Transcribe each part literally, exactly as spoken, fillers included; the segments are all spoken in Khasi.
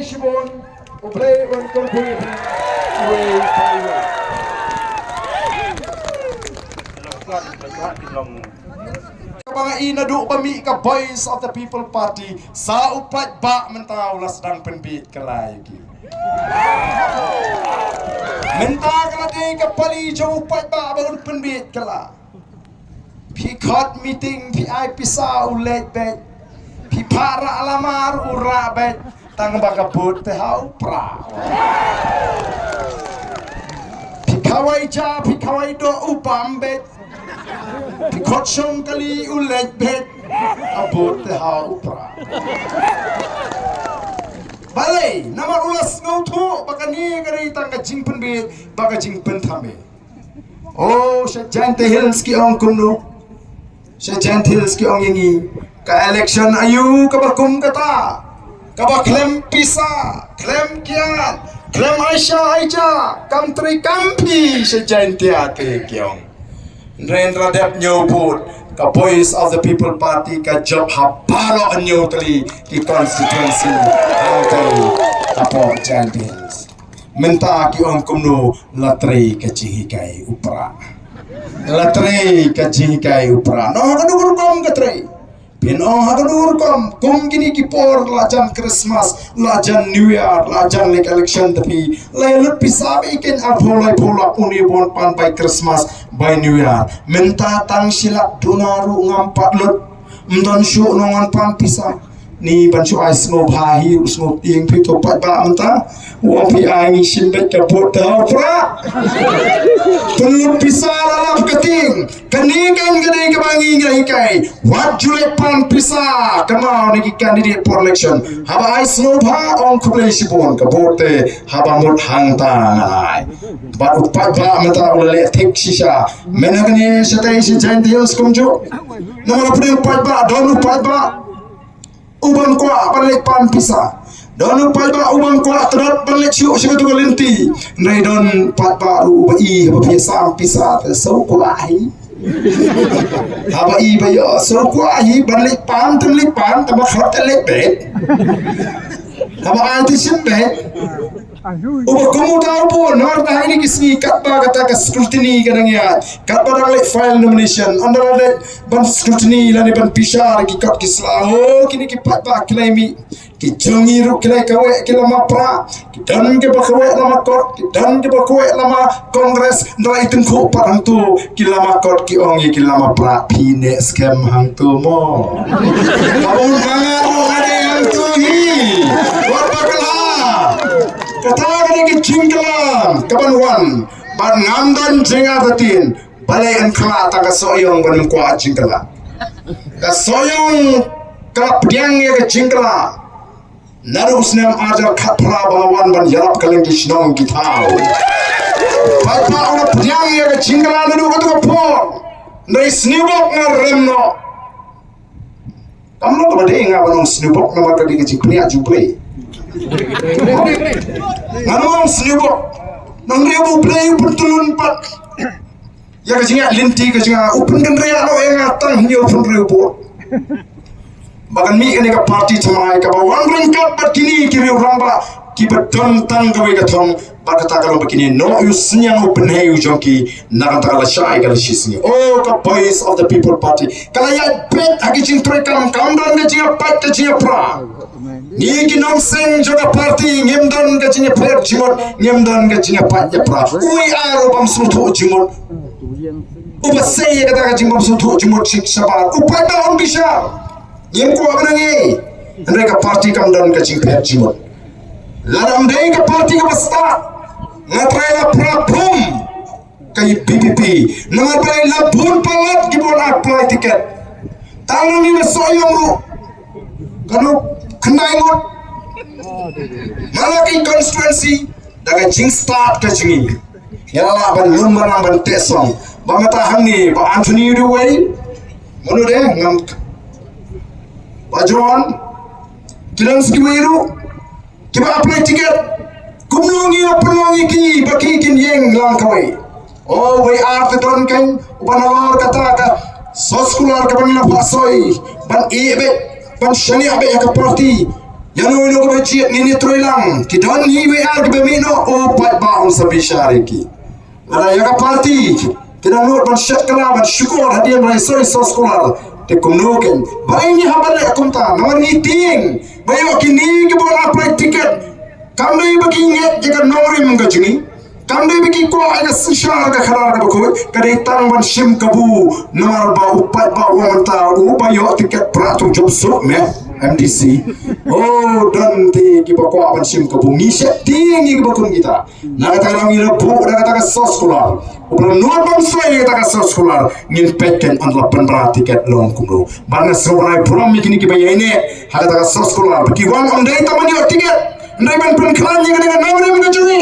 Shibun, U Blei un kyrkhu ïa phi iwei pa iwei. Kaba nga i naduh ba mih ka Voice of the People Party, sa u paidbah mynta u la sdang pynbieit kylla ïa ki. Mynta ka la dei ka pali jong u paidbah ba un pynbieit kylla. Phi khot meeting, phi ai pisa u leit beit. Phi phah rah lama ruh u rah beit. Tang ba ka vote te ha u Prah. Phi khawai ja, phi khawai doh u bam beit. Phi khot shong kali u leit beit. Ka vote te ha u Prah. Balei, namar u la sngewthuh ba kane ka dei tang ka jingpynbieit bad ka jingpynthame. Oh, sha Jaintia Hills ki ong kumno? Sha Jaintia Hills ki ong ïa ngi, ka election aïu kaba kum kata, kaba khlem pisa, khlem kiad, khlem ai sha ai ja, kam trei kam phi sha Jaintia te ki ong. Hynrei ynda la dep ñiew vote, ka Voice of the People Party ka jop ha baroh hynñiew tylli ki constituency hangtai hapoh Jaintia Hills. Mynta ki ong kumno? La trei ka jinghikai u Prah. La trei ka jinghikai u Prah. Nong ha kano ka rukom ka trei? Phin ong ha kano ka rukom? Kum kine ki por la jan Christmas, la jan New Year, la jan leit election te phi la ïa lut pisa ba i keiñ arphew laiphew lak, une ba un pan bai Christmas bai New Year. Mynta tang shi lak duna ruh ngam pat lut. Ym don shuh nong ngan pan pisa. Ni ban shu ai sngewbha hi, u sngewtieng phi to paidbah mynta. Wa phi ai ngi shim beit ka vote da u Prah. Pynlut pisa la lap ka tieng. Kane kan ka dei kaba ngi ngi hikai. Wat ju leh pan pisa. Kynmaw na ki candidate for election. Haba ai sngewbha ong khublei shibun, ka vote te haba mut hangta ngan ai. Bad u paidbah mynta u la leh thik shisha. Mynta kane shatai shi Jaintia Hills kumjuh. Namar u pdeng paidbah, don u paidbah u bym kwah ban leit pan pisa. Don u paidbah u bym kwah tdot ban leit shuh sha katu ka lynti. Hynrei don paidbah ruh uba i haba phi sam pisa te shu kwah hi. Haba i ba ïoh shu kwah hi ban leit pan, te leit pan, te ba khot te leit beit. Haba ai te shim beit. Uba kum uta u bun, namar ta ha kine ki sngi katba kata ka scrutiny ka dang ïaid, katba dang leit file nomination, ynda la leit ban scrutiny lane ban bishar ki kot ki sla. Oh, kine ki paidbah ki la mih, ki jong ngi ruh ki la kaweh ki lama Prah, ki don kiba kaweh lama kot, ki don kiba kaweh lama Congress, ynda la i tyngkhuh pat hangto, ki lama kot ki ong ïa ki lama Prah, phi neh skhem hangto mo. Ka bun ka nga ruh nga dei hangto hi. Wat bakla. Kata ka dei ka jingkylla kaban wan. Bad ngam don jingartatien. Balei yn kylla tang ka Sohiong ban ym kwah jingkylla. Ka Sohiong ka la pdiang ïa ka jingkylla. Naduh u snem arhajar khatphra ba nga wan ban ïarap kylleng ki shnong ki thaw. Paidbah u la pdiang ïa ka jingkylla naduh kato ka por. Hynrei sniewbok nga rem noh. Kam long kaba dei nga ban ong sniewbok namar ka dei ka jingpynïaid jong U Blei. Ngan ong sniewbok. Nang dei U Blei u pyntyllun pat. Ïa ka jingïaid lynti ka jong nga, u pynkynriah noh ïa nga tang hynñiew phew vote. Ba kan mih kane ka party thymmai kaba wan ryngkat bad kine ki riew rangbah kiba don tang kawei ka thong, bad kata ka long ba kine, noh ïa u synñiang u pynhei u jong ki, na kata ka la shai ka la shisngi. Oh, ka Voice of the People Party ka la ïaid beit ha ki jingtrei kam, kam don ka jingïapait ka jingïapra. Ngi ki nongseng jong ka party ngim don ka jingïapher jingmut, ngim don ka jingïapait ïapra. Uei ar u bym sngewthuh jingmut? Uba sei ïa kata ka jingbym sngewthuh jingmut sha shabar, u paidbah un bishar. Ngim kwah ban ngi. Hynrei ka party kam don ka jingpher jingmut. Lada ym dei ka party kaba stad, nga trai la pra phum ka VPP. Namar balei? La bun palat kiba wan apply ticket. Tang ngi na Sohiong ruh, kano, khyndai ngut. Malaki constituency, da ka jingstad ka jong ngi, ngi la lah ban lum ban nang ban teh song. Ba mynta hangne, Bah Anthony u dei uwei. Mano de, ngam, Bah John. Ki long sa kiwei ruh kiba apply ticket. Kumno ngi ïa pynlong ïa ki ba ki kin ïeng lang kawei? Oh, wei ar te don kein uba nalor kata ka soskular kaba ngi la phah soi ban ïeh beit, ban shaniah beit ïa ka party. Ïa no ïa no kaba jied ngin ïa trei lang. Ki don hi wei ar kiba mih noh, u paidbah un sa bishar ïa ki. Lada ïa ka party ki dang nud ban shet kylla ban shukor hadien ba la soi soskular. Te kumno kein ba ngi hap ban leh kumta, namar ngi tieng ba ïoh kine kiba la apply ticket. Kam dei ba ki ngeit ïa ka nongrim ka jong ngi. Kam dei ba ki kwah ïa ka synshar ka khadar kaba khuid, ka dei tang ban shim kabu. Namar ba u paidbah u ong mynta uba ïoh ticket pra tu jop suk me M D C. Oh, don te kiba kwah ban shim kabu. Ngi sheptieng ïa kiba kum kita. Na kata ka daw ngi la buh da kata ka soskular. Uba la nud ban soi ïa kata ka soskular, ngin peit kein un la pynbra ticket long kumno. Bad nga sngewbha ban ai burom ïa kine kiba ïaineh ha kata ka soskular ba ki wan ym dei tang ban ïoh ticket, hynrei ban pynkhlaiñ ïa kane ka nongrim ka jong ngi.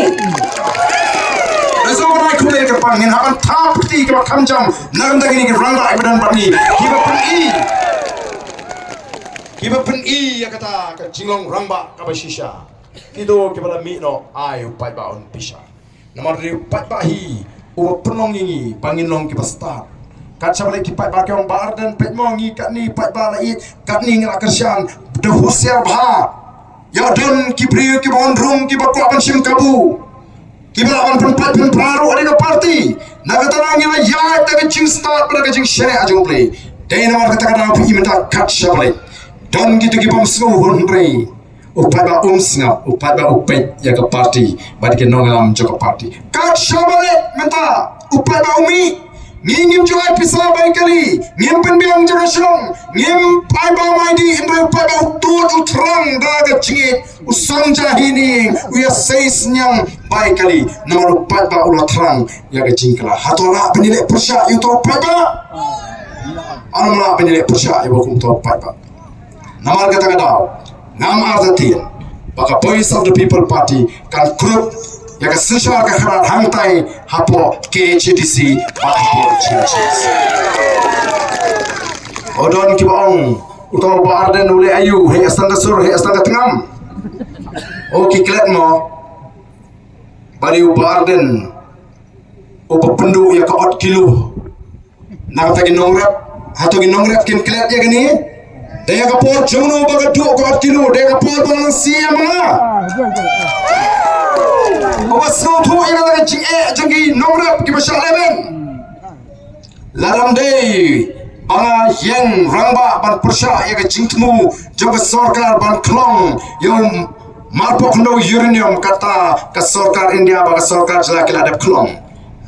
Nga sngewbha ban ai khublei kyrpang, ngin hap ban thap kti kiba kham jam na ka bynta kine ki rangbah kiba don bad ngi, kiba pyni, kiba pyni ïa kata ka jinglong rangbah kaba shisha. Kito kiba la mih noh, ai u paidbah un bishar. Namar u paidbah hi uba pynlong ïa ngi ba ngin long kiba stad. Kat shaba leit ki paidbah ki ong Bah Ardent peit mo ngi katne paidbah la ïeit, katne ngi la kyrshan. Da husiar bha. Ïa don ki briew kiba wan rung kiba kwah ban shim kabu, kiba lah ban pynpait pynpra ruh ïa ka party. Na kata ngi la ïaid da ka jingstad bad da ka jingshaniah jong U Blei. Dei namar kata ka daw phi i mynta kat shaba leit don kito ki bym sngew hun hynrei u paidbah um sngap, u paidbah u peit ïa ka party bad ki nongïalam jong ka party. Kat shaba leit mynta u paidbah u mih. Ngi ngim ju ai pisa bai kali, ngim pynbiang jaka shong, ngim ai ba mai di, hynrei u paidbah u tuid u thrang da ka jingïeit, u song ja hi ni, u ïa sei sniang bai kali. Namar u paidbah u la thrang ïa ka jingkylla. Hato lah ban ïaleh pyrshah ïa uto u paidbah? Hato lah ban ïaleh pyrshah ïa uto u paidbah? Namar kata ka daw ngam artatien ba ka Voice of the People Party kan krup ïa ka synshar ka khadar hangtai hapoh K H A D C bad hapoh G H A D C. O don kiba ong uto u Bah Ardent u leh aïu, heh sdang ka sur, heh sdang ka tngam. O ki klet mo. Bad u Bah Ardent uba pynduh ïa ka ot kilo. Na kata ki nongrep, hato ki nongrep kin klet ïa kane? Da ïa ka por jong no ba ka duh ka ot kilo, da ïa ka por ba nang siem ma nga. Uba sngewthuh ïa kata ka jingeh jong ki nongrep kiba shah leh beiñ. Lada ym dei ba nga ïeng rangbah ban pyrshah ïa ka jingthmu jong ka sorkar ban khlong ïa u marpoh khyndew uranium kata ka sorkar India bad ka sorkar jylla ki la dep khlong.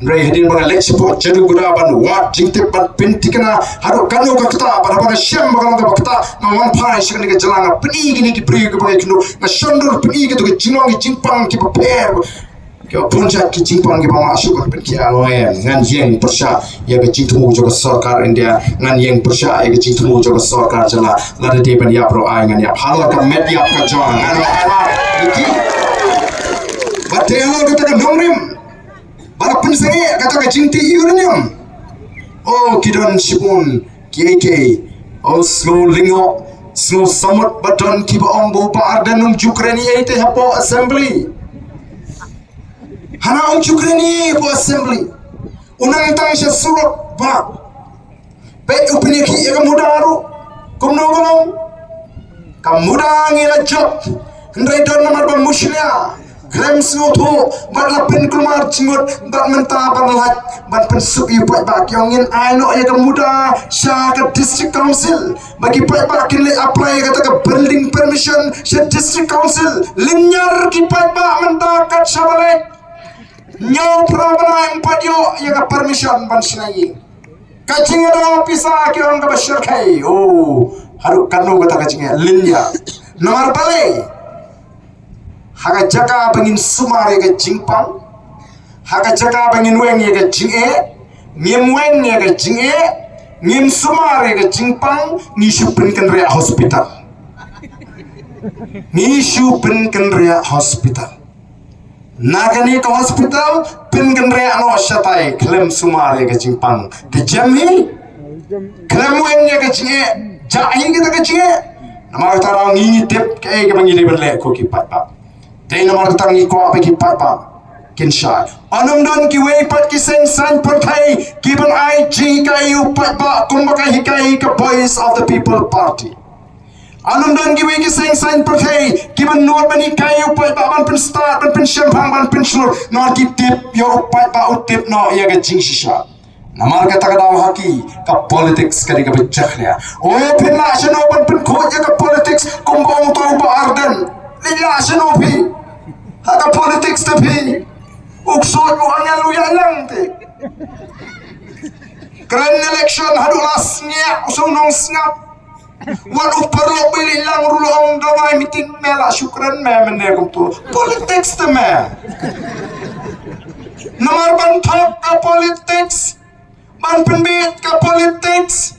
Hynrei hadien ba nga leit shapoh Jaduguda ban wad jingtip ban pynthikna haduh kano ka ktah, bad haba nga shem ba ka long kaba ktah, nga wan phai sha kane ka jylla, nga pyni kine ki briew kiba ngi kynduh, nga shon dur pyni kito ki jinglong ki jingpang kiba pher, kiba bun jait ki jingpang kiba mah shuh ban pynkhia. Nga ong em, ngan ïeng pyrshah ïa ka jingthmu jong ka sorkar India, ngan ïeng pyrshah ïa ka jingthmu jong ka sorkar jylla. Lada dei ban ïap ruh ai ngan ïap halor ka met ïap ka jong nga, ngan ïap halor ki. Bad te halor kata ka nongrim ba la pynsangeh kata ka jingtih uranium. O ki don shibun kiei kiei. O sngew lyngngoh, sngew samut ba don kiba ong ba u Bah Ardent um ju kren ei ei te hapoh assembly. Hana um ju kren ei ei hapoh assembly. U nang tang sha surok ba peit u pynïakhih ïa ka muda ruh. Kumno kumno? Ka muda ngi la jop, hynrei don namar ba mushlia, khlem sngewthuh bad la pynkulmar jingmut bad mynta ban lait ban pynsuk ïa u paidbah ki ong ngin ai noh ïa ka muda sha ka district council. Ba ki paidbah kin leit apply ïa kata ka building permission sha district council. Lynñiar ki paidbah mynta kat shaba leit. Hynñiewphew bnai ym pat ïoh ïa ka permission ban shna ïing. Ka jingïada pisa ki ong kaba shyrkhei. Oh, haduh katno kata ka jingeh lynñiar. Namar balei? Ha ka jaka ba ngin sumar ïa ka jingpang, ha ka jaka ba ngin weng ïa ka jingeh, ngim weng ïa ka jingeh, ngim sumar ïa ka jingpang, ngi shu pynkynriah hospital. Ngi shu pynkynriah hospital. Na kane ka hospital pynkynriah noh shatai, khlem sumar ïa ka jingpang. Te jem hi, khlem weng ïa ka jingeh, jah hi kita ka jingeh. Namar kata ngi ngi tip kaei kaba ngi dei ban leh ko ki paidbah. Te namar kata ngi kwah ba ki paidbah kin shai. Ym don kiwei pat ki seng saiñ pyrthei kiban ai jinghikai ïa u paidbah kumba ka hikai ka Voice of the People Party. Ym don kiwei ki seng saiñ pyrthei kiba nud ban hikai ïa u paidbah ban pynstad, ban pynshemphang, ban pynshlur. Namar ki tip ïa u paidbah, u tip noh ïa ka jingshisha. Namar kata ka daw ha ki, ka politics ka dei kaba jakhlia. O, phin lah shano ban pynkhuid ïa ka politics kumba ong uto u Bah Ardent? Leit lah shano phi ha ka politics te phi? U ksuid u angel u ïalang te. Kren election haduh la sniang u shu nongsngap. Wat u paralok ba leit lang ruh la ong, dawai meeting me, lah shu kren me mynne kumto. Politics te me. Namar ban thok ka politics, ban pynbeit ka politics,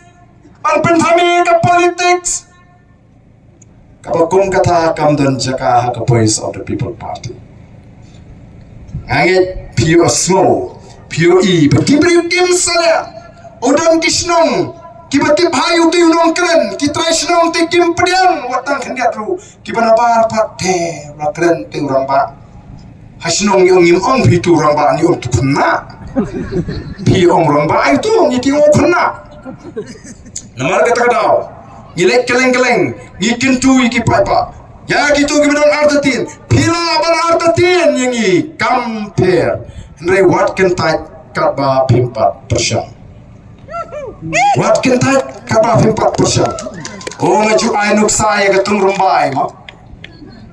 ban pynthame ka politics, kaba kum kata kam don jaka ha ka Voice of the People Party. Nga ngeit phi ïohsngew, phi ïohi ba ki briew kim salia. U don ki shnong kiba tip ha ïa uto u nongkren, ki trai shnong te kim pdiang wat tang khyndiat ruh, kiba nabar pat te ba kren te u rangbah. Ha shnong ngi ong, ngim ong phi tu rangbah, ngi ong tu khynnah. Phi ong rangbah, ai tu ngi te ong khynnah. Namar kata ka daw ngi leit kylleng kylleng, ngi kyntu ïa ki paidbah. Ïa kito kiba don artatien, phi lah ban artatien ïa ngi, kam pher. Hynrei wat kyntait katba phim pat pyrshang. Wat kyntait katba phim pat pyrshang. O, nga ju ai nuksa ïa ka Tungrymbai mo.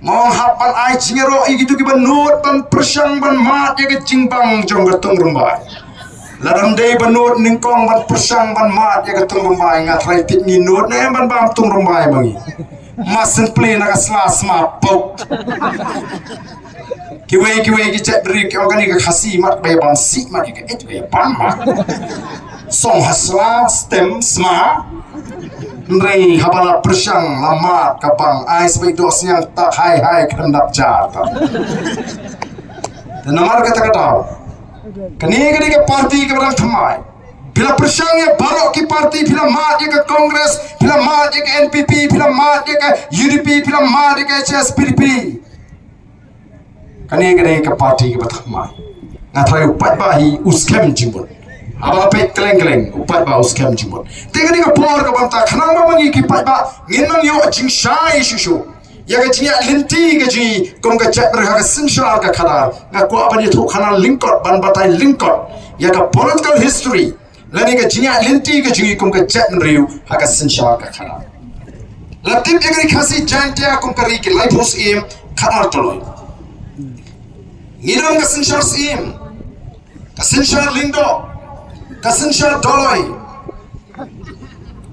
Nga ong hap ban ai jingïaroh ïa kito kiba nud ban pyrshang ban mad ïa ka jingbang jong ka Tungrymbai. Lada ym dei ba nud nyngkong ban pyrshang ban mad ïa ka Tungrymbai, nga tharai tip ngi nud ne em ban bam Tungrymbai ma ngi. Ma sngewplie na ka sla sma pok. Kiwei kiwei ki jaitbynriew ki ong kane ka Khasi mat ba ïa bam sih mat ïa ka, eh, ba ïa bam mat. Song ha sla stem sma. Hynrei haba la pyrshang la mad ka bang, ai sbei doh sniang tak hai hai khyndap jar tak. Te namar kata ka daw, kane ka dei ka party kaba dang thymmai. Phi la pyrshang ïa baroh ki party, phi la mad ïa ka Congress, phi la mad ïa ka N P P, phi la mad ïa ka U D P, phi la mad ïa ka H S P D P. Kane ka dei ka party kaba thymmai. Nga tharai u paidbah hi u skhem jingmut. Haba peit kylleng kylleng u paidbah u skhem jingmut. Te kane ka por kaba mynta khnang ba ma ngi ki paidbah ngin nang ïoh jingshai shuh shuh ïa ka jingïaid lynti ka jong ngi kum ka jaitbynriew ha ka synshar ka khadar, nga kwah ban ïathuh khana lyngkot, ban batai lyngkot ïa ka political history lane ka jingïaid lynti ka jong ngi kum ka jaitbynriew ha ka synshar ka khadar. La tip ïa ka Ri Khasi Jaintia kum ka ri ki laiphew syiem, khadar doloi. Ngi don ka synshar syiem, ka synshar lyngdoh, ka synshar doloi.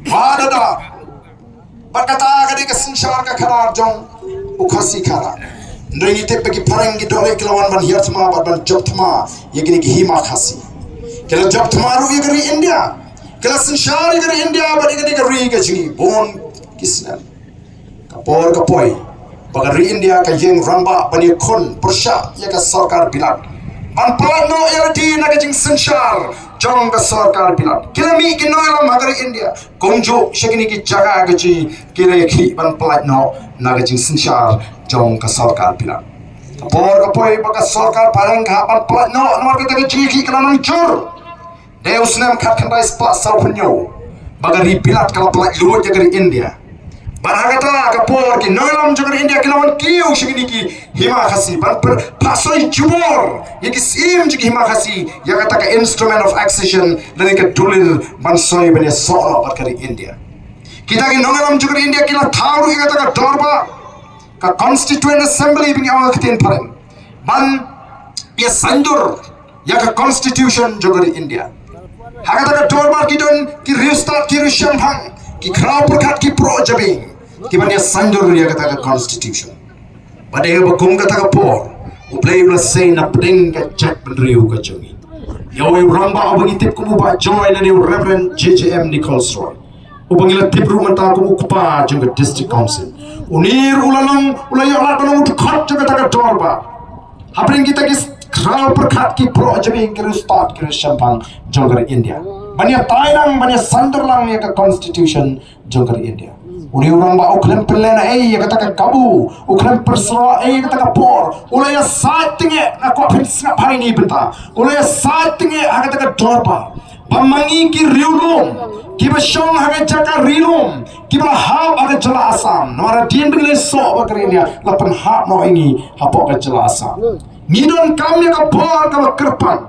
Ba da da. Bad kata ka dei ka synshar ka khadar jong u Khasi khadar. Hynrei ngi tip ba ki phareng ki dohlieh ki la wan ban hiar thma bad ban jop thma ïa kine ki hima Khasi. Ki la jop thma ruh ïa ka ri India. Ki la synshar ïa ka ri India bad ïa kane ka ri ka jong ngi bun ki snem. Ka por ka poi ba ka ri India ka ïeng rangbah ban ïakhun pyrshah ïa ka sorkar Bilat ban pyllait noh ïa lade na ka jingsynshar jong ka sorkar Bilat. Ki la mih ki nongïalam ha ka ri India kumjuh sha kine ki jaka ka jong ngi, ki la ïakhih ban pyllait noh na ka jingsynshar jong ka sorkar Bilat. Ka por ka poi ba ka sorkar phareng ka hap ban pyllait noh namar kata ka jingïakhih ka la nang jur. Dei u snem khatkhyndai spah sawphew hynñiew ba ka ri Bilat ka la pyllait luid ïa ka ri India. Bad ha kata ka por ki nongïalam jong ka ri India ki la wan kiew sha kine ki hima Khasi ban pynpaw soi jubor ïa ki syiem jong ki hima Khasi ïa kata ka Instrument of Accession lane ka Dulil ban soi ban ïasoh noh bad ka ri India. Kita ki nongïalam jong ka ri India ki la thaw ruh ïa kata ka dorbar, ka Constituent Assembly ba ngi ong ha ka ktien phareng, ban ïa saiñdur ïa ka Constitution jong ka ri India. Ha kata ka dorbar ki don ki riewstad, ki riewshemphang, ki khraw pyrkhat, ki proh jabieng, ki ban ïa saiñdur ïa kata ka Constitution. Bad ïa ba kum kata ka por U Blei u la sei na pdeng ka jaitbynriew ka jong ngi ïa uwei u rangbah uba ngi tip kum u Bah Joy lane u Reverend J J M Nichols Roy, uba ngi la tip ruh mynta kum u kpa jong ka District Council. Une ruh u la long, u la ïoh lad ban long u dkhot jong kata ka dorbar hapdeng kita ki khraw pyrkhat, ki proh jabieng, ki riewstad, ki riewshemphang jong ka ri India, ban ïa tai lang, ban ïa saiñdur lang ïa ka Constitution jong ka ri India. Une u rangbah u khlem pynlehnohei ïa kata ka kabu, u khlem pyrsyrwa ei ïa kata ka por. U la ïa sait tyngeh, nga kwah phin sngap ha ine i bynta. U la ïa sait tyngeh ha kata ka dorbar Ba ma ngi ki riewlum kiba shong ha ka jaka ri lum kiba la hap ha ka jylla Assam. Namar hadien ba ngi la ïasoh bad ka ri India la pynhap noh ïa ngi hapoh ka jylla Assam. Ngi donkam ïa ka bor kaba kyrpang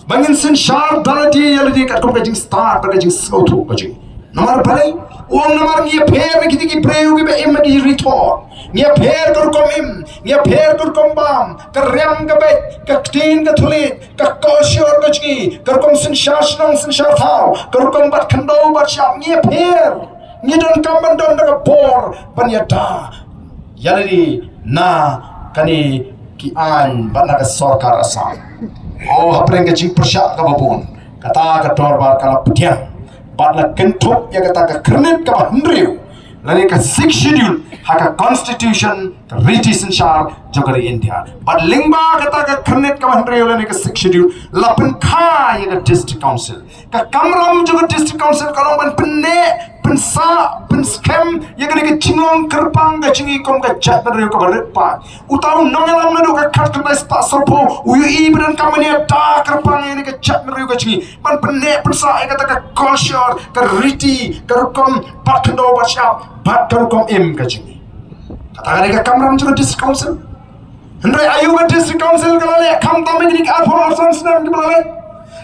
ba ngin synshar da lade ïa lade katkum ka jingstad bad ka jingsngewthuh ka jong ngi. Namar balei? U ong namar ngi ïapher na kitei ki briew kiba im ha ki ri thor. Ngi ïapher ka rukom im, ngi ïapher ka rukom bam, ka riam ka beit, ka ktien ka thylliej, ka kolshor ka jong ngi, ka rukom synshar shnong synshar thaw, ka rukom bat khyndew bat shyiap, ngi ïapher. Ngi donkam ban don da ka bor ban ïada ïa lade na kane ki aiñ bad na ka sorkar Assam. O, hapdeng ka jingpyrshah kaba bun, kata ka dorbar ka la pdiang bad la kynthup ïa kata ka khyrnit kaba hynriew lane ka Sixth Schedule ha ka Constitution, ka riti synshar jong ka ri India. Bad lyngba kata ka khyrnit kaba hynriew lane ka Sixth Schedule la pynkha ïa ka District Council. Ka kamram jong ka District Council ka long ban pynneh, pynsah, pynskhem ïa kane ka jinglong kyrpang ka jong ngi kum ka jaitbynriew kaba rit paid. Uta u nongïalam naduh ka khatkhyndai spah sanphew u ïohi ba donkam ban ïada kyrpang ïa kane ka jaitbynriew ka jong ngi ban pynneh pynsah ïa kata ka kolshor, ka riti, ka rukom bat khyndew bat shyiap bad ka rukom im ka jong ngi. Kata ka dei ka kamram jong ka District Council. Hynrei aïu ka District Council ka la leh khamtam ïa kine ki arphew arsan snem kiba la leit?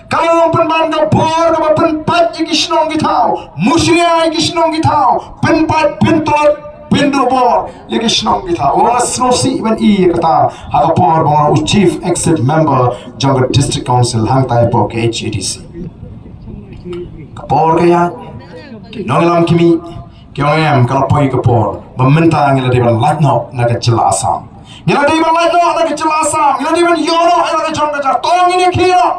Ka la long pynban ka bor kaba pynpait ïa ki shnong ki thaw, mushlia ïa ki shnong ki thaw, pynpait, pyntlot, pynduh bor ïa ki shnong ki thaw. Nga sngewsih ban i ïa kata ha ka por ba nga u Chief Executive Member jong ka District Council hangtai hapoh ka H A D C. Ka por ka ïaid, ki nongïalam ki mih, ki ong em, ka la poi ka por ba mynta ngi la dei ban lait noh na ka jylla Assam. Ngi la dei ban lait noh na ka jylla Assam. Ngi la dei ban ïoh noh ïa la ka jong ka jylla. To ngin ïakhih noh.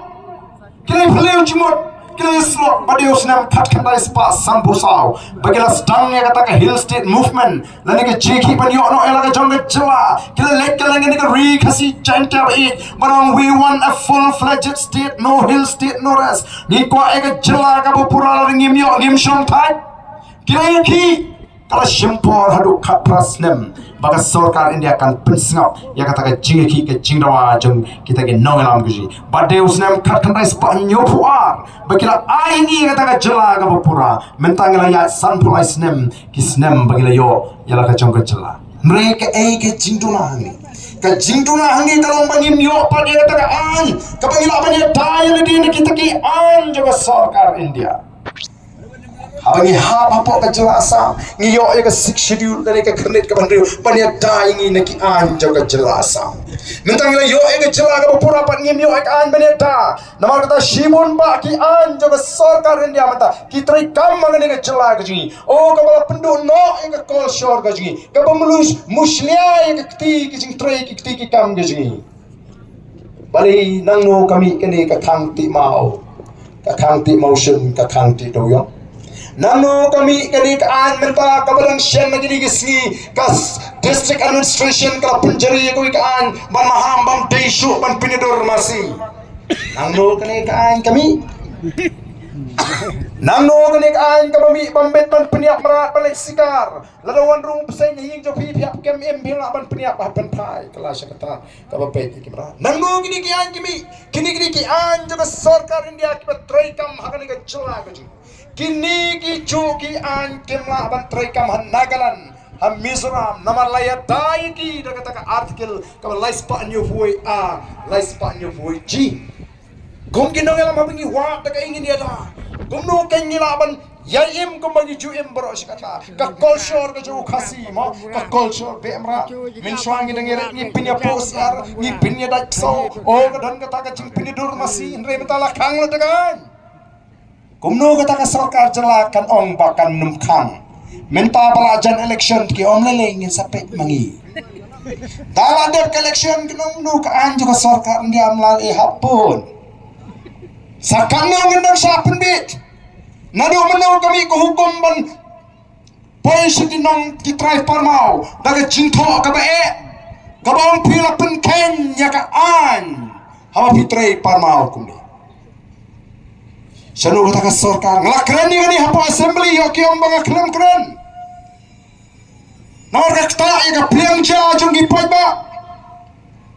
Ki la ïaphylliew jingmut, ki la ïasyllok ba dei u snem khatkhyndai spah sanphew saw ba ki la sdang ïa kata ka Hill State Movement lane ka jingïakhih ban ïoh noh ïa la ka jong ka jylla. Ki la leit kylleng kane ka ri Khasi Jaiñtia ba ïeit ban ong, "We want a full-fledged state, no hill state, no rest." Ngi kwah ïa ka jylla kaba pura, lada ngim ïoh ngim shong thait. Ki la ïakhih, ka la shim por haduh khatphra snem ba ka sorkar India kan pynsngap ïa kata ka jingïakhih, ka jingdawa jong kita ki nongïalam ka jong ngi. Ba dei u snem khatkhyndai spah hynñiewphew ar ba ki la ai ïa ngi kata ka jylla kaba pura. Mynta ngi la ïaid sanphew lai snem, ki snem ba ngi la ïoh ïa la ka jong ka jylla. Hynrei kaei ka jingduna hangne? Ka jingduna hangne ka long ba ngim ïoh pat ïa kata ka aiñ kaba ngi lah ban ïada ïa lade na kita ki aiñ jong ka sorkar India. Haba ngi hap hapoh ka jylla Assam, ngi ïoh ïa ka Sixth Schedule lane ka khyrnit kaba hynriew ban ïada ïa ngi na ki aiñ jong ka jylla Assam. Mynta ngi la ïoh ïa ka jylla kaba pura pat ngim ïoh ïa ka aiñ ban ïada. Namar kata shibun bah ki aiñ jong ka sorkar India mynta ki treikam ha kane ka jylla ka jong ngi. O, kaba la pynduh noh ïa ka kolshor ka jong ngi, kaba mlus mushlia ïa ka kti ki jingtrei, ki kti ki kam ka jong ngi. Balei, nangno ka mih kane ka khang tih maw, ka khang tih mawshun, ka khang tih dewïong? Nangno ka mih kane ka aiñ mynta kaba dang shen na kine ki sngi ka s-, District Administration ka la pynjari ïa kawei ka aiñ ban maham, bym dei shuh ban pynïadur masi? Nangno kane ka aiñ ka mih? Nangno kane ka aiñ kaba mih bym bit ban pynïap mrad, ban leit sikar? Lada wan rung bseiñ ha ïing jong phi, phi hap kem im, phi lah ban pynïap, hap pynphai kylla sha kata kaba peit ïa ki mrad. Nangno kine ki aiñ ki mih? Kine, kine ki aiñ jong ka sorkar India kiba treikam ha kane ka jylla ka jong ngi. Kine ki juh ki aiñ kim lah ban treikam ha Nagaland, ha Mizoram, namar la ïada ïa ki da kata ka article kaba lai spah hynñiewphew A, lai spah hynñiewphew G. Kum ki nongïalam, haba ngi wad da kaei ngin ïada? Kumno kein ngi lah ban ïai im kumba ngi ju im baroh shi katta? Ka kolshor ka jong u Khasi mo, ka kolshor beh mrad. Mynshuwa ngi dang ïarit, ngi pynïapoh syiar, ngi pynïadait ksew. O, ka don kata ka jingpynïadur masi, hynrei mynta la khang lut da ka aiñ. Kumno kata ka sorkar jylla kan ong ba kan nym khang? Mynta ba la jan election, ki ong lei lei, ngin sa peit ma ngi. Da la dep ka election, kin ong, no ka aiñ jong ka sorkar India, ym lah leh hapdeng. Sa katno ngin dang shah pynbeit? Naduh mynno ka mih ka hukum ban poi sha ki nong ki trai parmaw da ka jingthoh kaba eh, kaba ong phi la pynkheiñ ïa ka aiñ haba phi trei parmaw kumne? Shano kata ka sorkar? Nga la kren ïa kane hapoh Assembly, ïoh ki ong ba nga khlem kren. Namar ka ktah ïa ka pliang ja jong ki paidbah.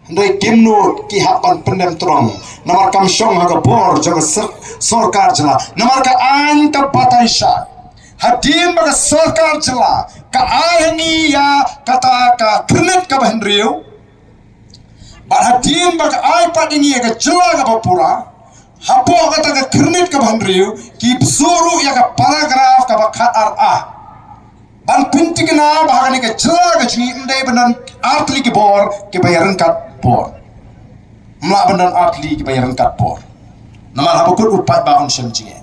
Hynrei kim nud ki hap ban pyndem trong. Namar kam shong ha ka bor jong ka sor-, sorkar jylla. Namar ka aiñ ka batai shai. Hadien ba ka sorkar jylla ka ai ha ngi ïa kata ka khyrnit kaba hynriew. Bad hadien ba ka ai pat ïa ngi ïa ka jylla kaba pura. Hapoh kata ka khyrnit kaba hynriew, ki bsut ruh ïa ka paragraph kaba khat ar A. Ban pynthikna ba ha kane ka jylla ka jong ngi ym dei ban don artylli ki bor kiba ïaryngkat bor. Ym lah ban don artylli kiba ïaryngkat bor. Namar haba kut u paidbah un shem jingeh.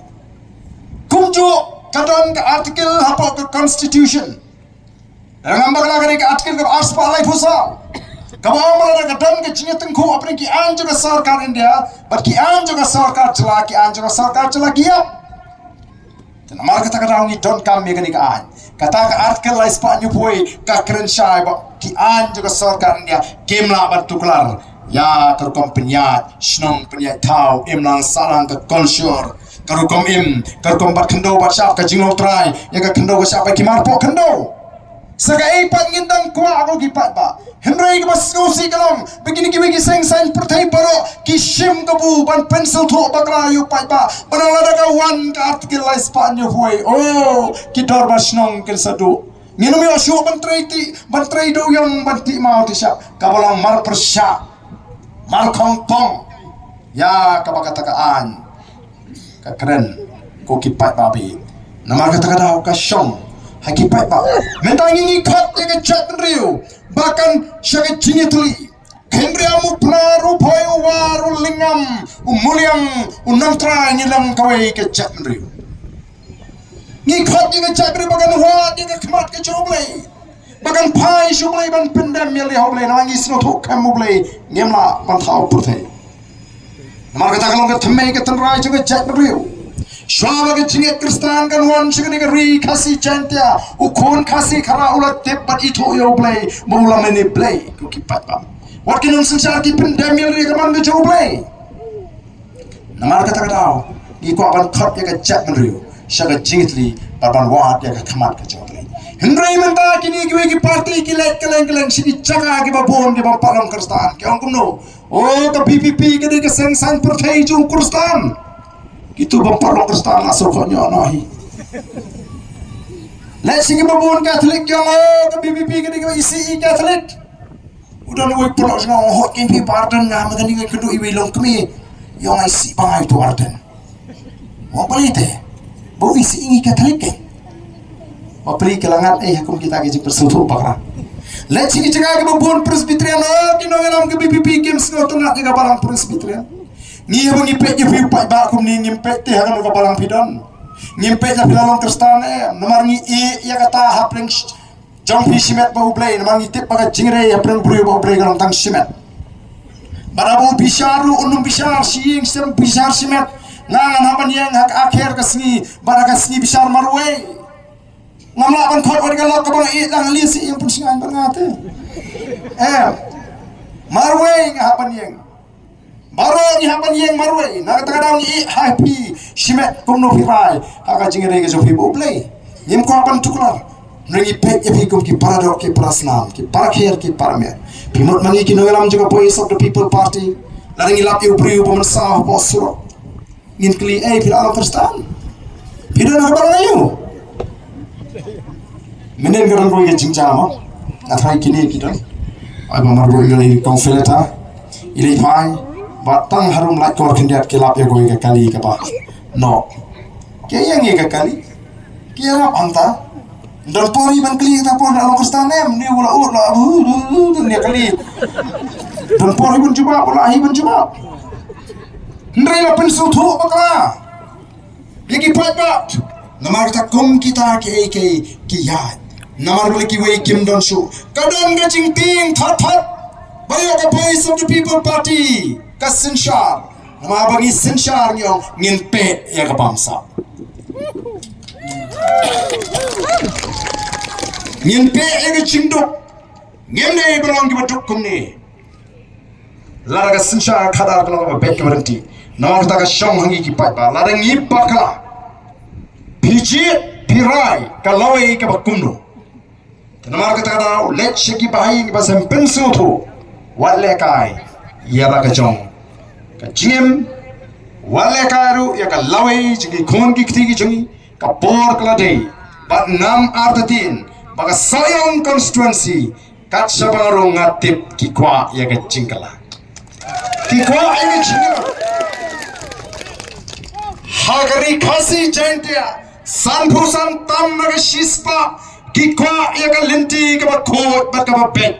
Kumjuh ka don ka article hapoh ka constitution. Dang ngam bakla kane ka article kaba arspah laiphew saw. Kaba ong ba lada ka don ka jingïatyngkhuh hapdeng ki aiñ jong ka sorkar India bad ki aiñ jong ka sorkar jylla, ki aiñ jong ka sorkar jylla ki ïap. Te namar kata ka daw ngi donkam ïa kane ka aiñ. Kata ka article laispah hynñiewphew ka kren shai ba ki aiñ jong ka sorkar India kim lah ban tuklar ïa ka rukom pynïaid shnong, pynïaid thaw, imlang sahlang, ka culture, ka rukom im, ka rukom bat khyndew bat shyiap, ka jinglong trai ïa ka khyndew ka shyiap, ba ki marpoh khyndew. Sa kaei pat ngin dang kwah, ko ki paidbah? Hynrei kaba sngewsih ka long ba kine kiwei ki seng saiñ pyrthei baroh ki shim kabu ban pynsngewthuh bakla ïa u paidbah ba lada ka wan ka article laispah hynñiewphew, oh, ki dorbar shnong kin sa duh. Ngin ym ïoh shuh ban trei ti, ban trei dewïong, ban tih maw tih shyiap. Kaba long mar pyrshah, mar khongpong ïa kaba kata ka aiñ ka kren, ko ki paidbah ba ïeit. Namar kata ka daw ka shong ha ki paidbah. Mynta ngi ngi khot ïa ka jaitbynriew ba kan sha ka jingïatylli. Khynriam, u Pnar, u Bhoi, u War, u Lyngngam, u Muliang, u Nongtrai, ngi long kawei ka jaitbynriew. Ngi khot ïa ka jaitbynriew ba kan wad ïa ka khmat ka jong U Blei. Ba kan phai sha U Blei ban pyndem ïa lade ha U Blei, namar ngi sngewthuh kum U Blei ngim lah ban thaw pyrthei. Namar kata ka long ka thymmei ka tynrai jong ka jaitbynriew. Shuwa ba ka jingngeit Khristan kan wan sha kane ka ri Khasi Jaiñtia, u khun Khasi Khara u la tip bad ithuh ïa U Blei ba u la mane Blei, ko ki paidbah. Wat ki nongsynshar ki pyndem ïa lade ha ka mon ka jong U Blei. Namar kata ka daw ngi kwah ban khot ïa ka jaitbynriew sha ka jingïatylli bad ban wad ïa ka khmat ka jong U Blei. Hynrei mynta kine kiwei ki party ki leit kylleng kylleng sha ki jaka kiba bun kiba ym pat long Khristan, ki ong kumno? Oh, ka V P P ka dei ka seng saiñ pyrthei jong Khristan. Kito ba ym pat long Khristan la shu khot noh hi. Leit sha kiba bun Katholik ki ong, oh, ka V P P ka dei kaba isih i Katholik. U don uwei u paralok jong nga u ong, hooid kein phi Bah Ardent, nga mynta nga kynduh iwei i longkmie. I ong, nga isih bha ïa uto u Ardent. Nga ong, balei te? Ba u isih ïa ngi Katholik kein. Bapli, ka la ngat eh ha kum kita ki jingpynsngewthuh bakla. Leit sha ki jaka kiba bun Presbyterian, oh, ki nongïalam ka V P P kim sngewtynnat ïa ka balang Presbyterian. Ngi haba ngi peit ïa phi u paidbah kumne, ngim peit te ha kano ka balang phi don. Ngim peit lada phi la long Khristan, eh, namar ngi ïeh ïa kata hapdeng sh-, jong phi shimet bad U Blei, namar ngi tip ba ka jingïadei hapdeng u briew bad U Blei ka long tang shimet. Bad haba u bishar ruh un ym bishar shi ïing, shisien bishar shimet. Nga ngan hap ban ïeng ha ka akhir ka sngi, bad ha ka sngi bishar marwei. Ngam lah ban khot wat ka lok kaba nga ïeh dang ha list ïing pynshngaiñ bad nga te. Eh. Marwei nga hap ban ïeng. Baroh ngi hap ban ïeng marwei, na kata ka daw ngi ïeh ha phi shimet kumno phi rai ha ka jingïadei ka jong phi bad U Blei. Ngim kwah ban tuklar. Ngi peit ïa phi kum ki paradoh, ki parasnam, ki parakher, ki paramer. Phi mut ma ngi ki nongïalam jong ka Voice of the People Party. Lada ngi lap ïa u briew ba mynsaw hapoh surok, ngin kylli, ei, phi la long Khristan? Phi don ha ka balang aïu? Mynnin ka don kawei ka jingjia mo. Nga tharai kine ki don. Ai ba marwei, i kong Fileta, i leit phai. Ba tang harum lait kor khyndiat ki lap ïa kawei ka kali kaba noh. Ki ïeng ïa ka kali, ki ïarap hangta. Don por hi ban kylli, ta por, la long Khristan em? Ni u la ud la, u, u, u, u, ni kali. Don por hi ban jubab, u la hi ban jubab. Hynrei la pynsngewthuh bakla ïa ki paidbah. Namar kata kum kita kiei kiei ki ïaid. Namar ba la kiwei kim don shuh. Ka don ka jingtieng thot thot ba ïoh ka Voice of the People Party ka synshar. Namar ba ngi synshar ngi ong ngin peit ïa ka bamsap. Ngin peit ïa ka jingduk. Ngim dei ba long kiba duk kumne. Lada ka synshar khadar ka long kaba beit kaba ryntih. Namar kata ka shong ha ngi ki paidbah. Lada ngi bakla, phi jied phi rai ka lawei kaba kumno. Te namar kata ka daw leit sha ki bahaïing kiba sem pynsngewthuh. Wat lehkai ïa la ka jong ka jingim, wat lehkai ruh ïa ka lawei jong ki khun ki kti ki jong ngi. Ka por ka la dei bad ngam artatien ba ka Sohiong constituency kat shaba nga rung nga tip ki kwah ïa ka jingkylla. Ki kwah ïa ka jingkylla. Ha ka ri Khasi Jaintia, sanphew san tam na ka shispah ki kwah ïa ka lynti kaba khuid bad kaba beit.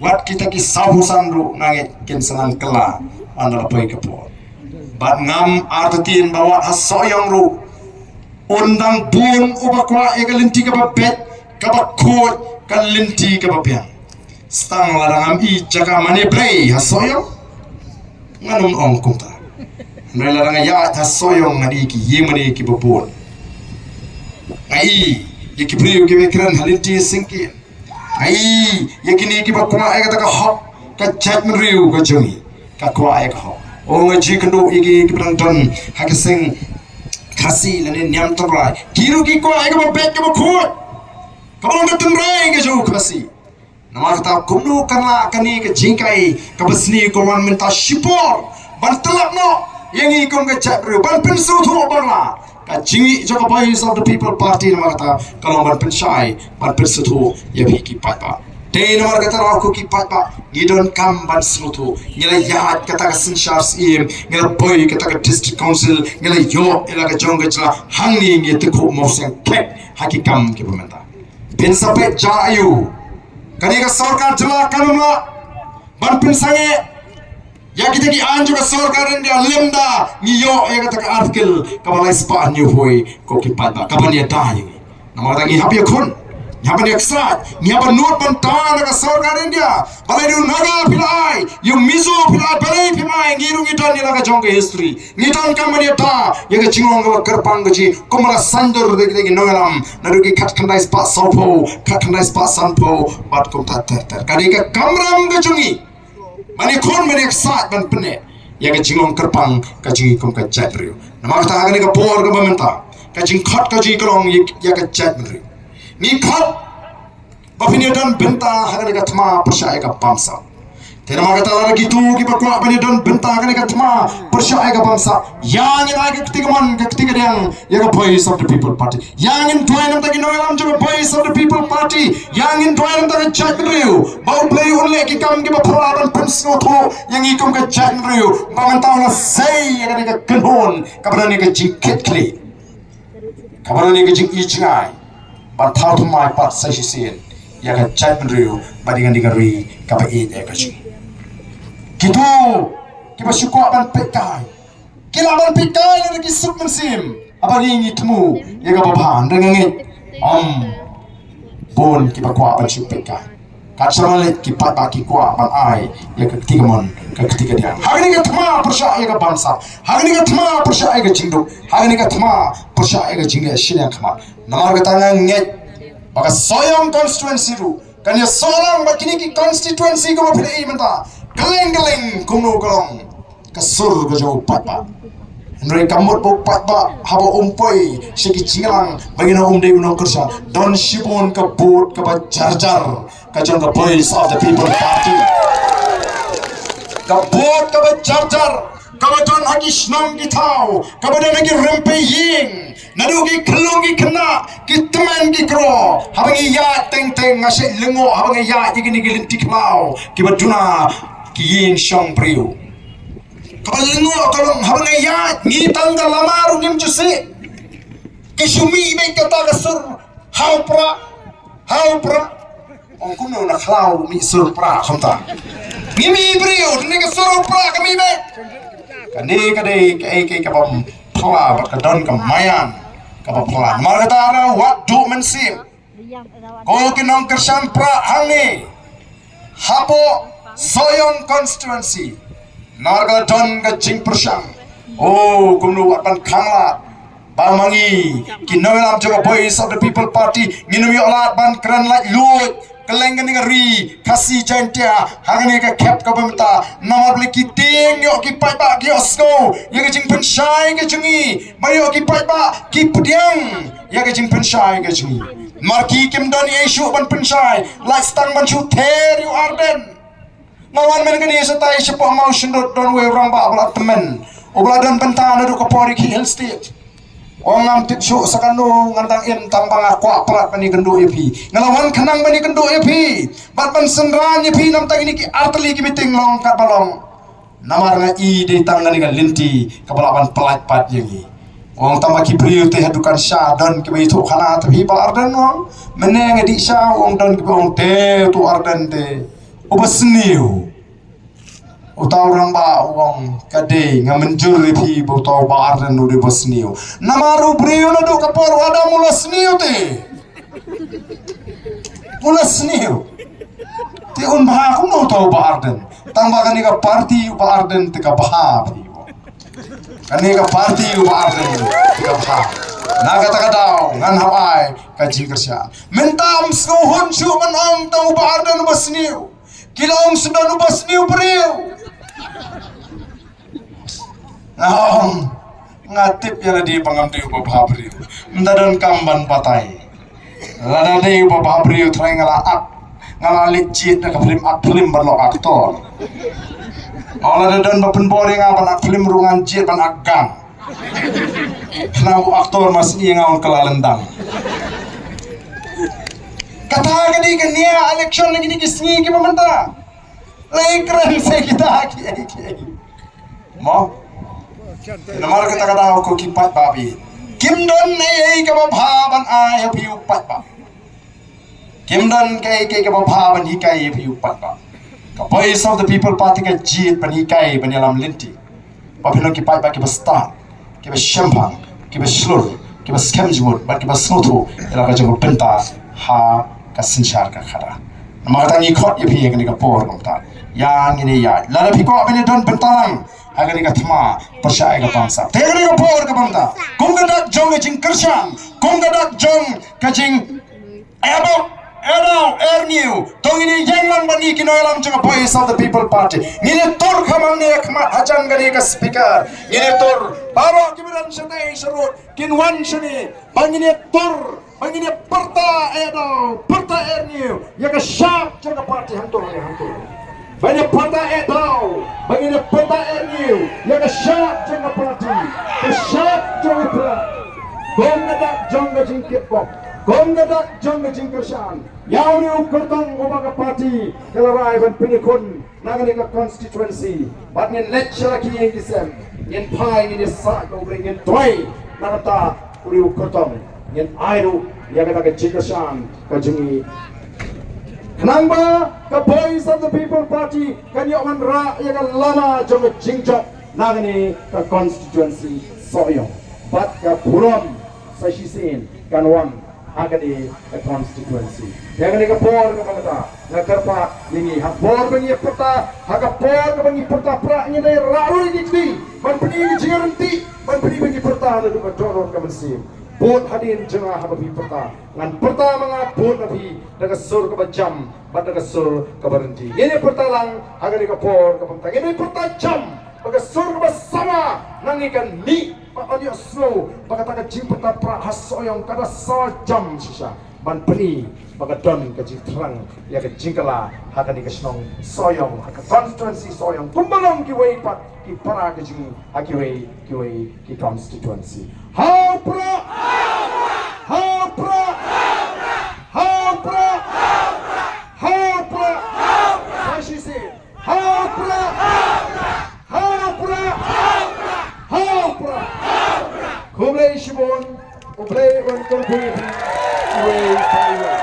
Wat kita ki sawphew san ruh nga ngeit kin sa nang kylla ynda la poi ka por. Bad ngam artatien ba wat ha Sohiong ruh un dang bun uba kwah ïa ka lynti kaba beit, kaba khuid, ka lynti kaba biang. Stang lada ngam i jaka mane blei ha Sohiong, ngan ym ong kumta. Hynrei lada nga ïaid ha Sohiong ngan i ki ïing mane kiba bun. Nga i ïa ki briew kiba kren ha lynti syngkien. Nga i ïa kine kiba kwah ïa kata ka hok, ka jaitbynriew ka jong ngi ka kwah ïa ka hok. O, nga ju kynduh ïa ki kiba dang don ha ka seng Khasi lane niam tynrai, ki ruh ki kwah ïa kaba beit kaba khuid, kaba long ka tynrai ka jong u Khasi. Namar kata kumno kan lah kane ka jinghikai kaba sniew ka wan mynta shipor ban tyllep noh ïa ngi kum ka jaitbynriew ban pynsngewthuh ba la ka jingmih jong ka Voice of the People Party. Namar kata ka long ban pynshai, ban pynsngewthuh ïa phi ki paidbah. Te namar kata ruh ko ki paidbah, ngi donkam ban sngewthuh. Ngi la ïaid kata ka synshar syiem, ngi la poi kata ka District Council, ngi la ïoh ïa la ka jong ka jylla, hangne ngi ïatyngkhuh mawseng khet ha ki kam kiba mynta. Phin sa peit jia aiu? Kane ka sorkar jylla kan ym lah ban pynsangeh ïa kita ki aiñ jong ka sorkar India lymda ngi ïoh ïa kata ka article kaba lai spah hynñiewphew ko ki paidbah, kaban ïada ïa ngi. Namar kata ngi hap ïakhun, ngi hap ban ïaksaid, ngi hap ban nud bynta na ka sorkar India. Balei u Naga phi la ai, u Mizo phi la ai, balei phim ai? Ngi ruh ngi don ïa la ka jong ka history. Ngi donkam ban ïada ïa ka jinglong kaba kyrpang ka jong ngi, kumba la saiñdur da ki nongïalam naduh ki khatkhyndai spah sawphew, khatkhyndai spah sanphew bad kumta ter ter. Ka dei ka kamram ka jong ngi ban ïakhun, ban ïaksaid, ban pynneh ïa ka jinglong kyrpang ka jong ngi kum ka jaitbynriew. Namar kata ha kane ka por kaba mynta ka jingkhot ka jong ngi ka long ïa, ïa ka jaitbynriew. Ngi khot ba phin ïadon bynta ha kane ka thma pyrshah ïa ka bamsap. Te namar kata lada kito kiba kwah ban ïadon bynta ha kane ka thma pyrshah ïa ka bamsap, ïa ngin ai ka kti kamon ka kti kadiang ïa ka Voice of the People Party. Ïa ngin duwai na bynta ki nongïalam jong ka Voice of the People Party. Ïa ngin duwai na bynta ka jaitbynriew ba U Blei un leh ki kam kiba phylla ban pynsngewthuh ïa ngi kum ka jaitbynriew ba mynta u la sei ïa kane ka kynhun kaba don ïa ka jingkitkhlieh, kaba don ïa ka jingïeit jngai ban thaw thymmai pat sa shisien ïa ka jaitbynriew bad ïa kane ka ri kaba ïeit ïa ka jong ngi. Kito kiba shu kwah ban peitkai ki lah ban peitkai lada ki suk mynsiem. Haba ngi ngi thmu ïa kaba bha, hynrei nga ngeit ym bun kiba kwah ban shu peitkai. Kat shaba leit ki paidbah ki kwah ban ai ïa ka kti kamon ka kti kadiang ha kane ka thma pyrshah ïa ka bamsap, ha kane ka thma pyrshah ïa ka jingduk, ha kane ka thma pyrshah ïa ka jingleh shiliang khmat. Namar kata nga ngeit ba ka Sohiong constituency ruh kan ïasoh lang bad kine ki constituency kiba phi la i mynta. Kylleng kylleng kumno ka long ka sur ka jong u paidbah. Hynrei ka mut ba u paidbah haba um poi sha ki jingïalang ba ngin ong um dei u nongkyrshan, don shibun ka vote kaba jar jar ka jong ka Voice of the People Party. Ka vote kaba jar jar kaba don ha ki shnong ki thaw, kaba don ha ki rympei ïing, naduh ki khyllung ki khynnah, ki tymmen ki kro. Haba ngi ïaid teng teng nga shait lyngngoh haba ngi ïaid ïa kine ki lynti khlaw kiba duna ki ïing shong briew. Kaba lyngngoh ka long haba ngi ïaid ngi tang ka lama ruh ngim ju sih. Ki shu mih beit kata ka sur ha u Prah, ha u Prah. Ong kumno na khlaw mih sur Prah kumta. Ngi mih briew ne ka sur u Prah ka mih beit. Kane ka dei kaei kaei kaba phylla bad ka don ka maïan kaba phylla. Namar kata wat duh mynsiem ko ki nongkyrshan Prah hangne hapoh Sohiong constituency. Namar ka don ka jingpyrshang, o, kumno wat ban khanglad ba ma ngi ki nongïalam jong ka Voice of the People Party ngin ym ïoh lad ban kren laitluid kylleng kane ka ri Khasi Jaintia ha kane ka khep kaba mynta. Namar balei ki tieng ïoh ki paidbah ki ïohsngew ïa ka jingpynshai ka jong ngi, ba ïoh ki paidbah ki pdiang ïa ka jingpynshai ka jong ngi. Namar ki kim don ei shuh ban pynshai, lait tang ban shu ther ïa u Ardent. Nga wan mynne kane shatai shapoh Mawshynrut, don uwei u rangbah ba la tymmen, uba la don bynta naduh ka por ïa ki Hill State. Ong ngam tip shuh sa kano, ngan dang im tang ba nga kwah palat ban ïakynduh ïa phi. Nga la wan khnang ban ïakynduh ïa phi bad ban synran ïa phi, namar kine ki artylli ki meeting long katba long. Namar nga i dei tang kane ka lynti kaba lah ban pyllait pat ïa ngi. Ong tang ba ki briew te ha dukan sha don kiba ïathuh khana, te phi Bah Ardent, ong. Mynne nga dih sha, ong, don kiba ong te uto u Ardent te uba sniew. Uta u rangbah u ong, ka dei, nga mynjur ïa phi ba uta u Bah Ardent u dei uba sniew. Namar u briew naduh ka por u Adam u la sniew te. U la sniew. Te un bha kumno uta u Bah Ardent? Tang ba kane ka party u Bah Ardent te ka bha phi. Kane ka party u Bah Ardent te ka bha. Na kata ka daw ngan hap ai ka jingkyrshan. Mynta ym sngew hun shuh ban ong tang u Bah Ardent uba sniew. Ki la ong sdang uba sniew briew. Nga ong, nga tip ïa lade ba ngam dei uba bha briew. Ym da donkam ban batai. Lada dei uba bha briew, trai nga la ak, nga la leit jied na ka phlim, ak phlim ban long actor. Ong, lada don ba pynbor ïa nga ban ak phlim ruh ngan jied ban ak gang. Khnang u actor mas ïa nga un kylla lyndang. Kata ka dei ka nia election na kine ki sngi kiba mynta. Lei kren se kita ki ei ki ei. Mo? Namar kata ka daw ko ki paidbah, phi kim don ei ei kaba bha ban ai ha phi u paidbah. Kim don kaei kaei kaba bha ban hikai ha phi u paidbah. Ka Voice of the People Party ka jied ban hikai, ban ïalam lynti. Ba phin long ki paidbah kiba stad, kiba shemphang, kiba shlur, kiba skhem jingmut bad kiba sngewthuh ïa la ka jong ka bynta ha ka synshar ka khadar. Namar kata ngi khot ïa phi ha kane ka por kumta. Ïa ngin ïa, lada phi kwah ban ïa don bynta lang ha kane ka thma pyrshah ïa ka bamsap. Te ha kane ka por ka bynta, kum ka dak jong ka jingkyrshan, kum ka dak jong ka jing Ebo, Edo, Erniew, to ngin ïeng lang bad ngi ki nongïalam jong ka Voice of the People Party. Ngin ïa tur kham hangne ha khmat hajan kane ka speaker. Ngin ïa tur baroh kiba don shatei sharud kin wan shane. Ba ngin ïa tur, ba ngin ïa pyrta, Edo, pyrta, Erniew, ïa ka shap jong ka party hangto, hangto. Ba ngin ïa pyrta, Edo, ba ngin ïa pyrta, Erniew, ïa ka shap jong ka party, ka shap jong ka party. Kum ka dak jong ka jingkitbok, kum ka dak jong ka jingkyrshan ïa une u kyrtong uba ka party ka la rai ban pynïakhun na kane ka constituency. Bad ngin leit sha la ki ïing ki sem, ngin phai, ngin ïa sah ka u bri, ngin duwai na kata une u kyrtong, ngin ai ruh ïa kata ka jingkyrshan ka jong ngi. Khnang ba ka Voice of the People Party kan ïoh wanrah ïa ka lama jong ka jingjop na kane ka constituency Sohiong. Bad ka burom sa shisien kan wan ha kane ka constituency. Ïa kane ka por kaba mynta nga kyrpad ïa ngi, ha por ba ngi pyrta, ha ka por kaba ngi pyrta prah, ngin dei rah ruh ïa ki kti ban pyni ka jingïarap, ban pyni ba ngi pyrta naduh ka dohnud ka mynsiem. Bud hadien jong nga haba phi pyrta, ngan pyrta ma nga bud na phi da ka sur kaba jam bad da ka sur kaba ryntih. Ngin ïa pyrta lang ha kane ka por kaba mynta, ngin ïa pyrta jam bad ka sur kaba sawa, nangne kan mih ba yn ïohsngew ba kata ka jingpyrta prah ha Sohiong ka da sawa jam shisha. Ban pyni ba ka don ka jingthrang ïa ka jingkylla ha kane ka shnong Sohiong, ha ka constituency Sohiong, kumba long kiwei pat ki para ka jong ngi ha kiwei kiwei ki constituency. Ha u prah! Ha u prah! Ha u prah! Ha u prah! Sa shisien. Ha u prah! Ha u prah! Ha u prah! Khublei shibun. U Blei un kyrkhu ïa phi uwei pa uwei.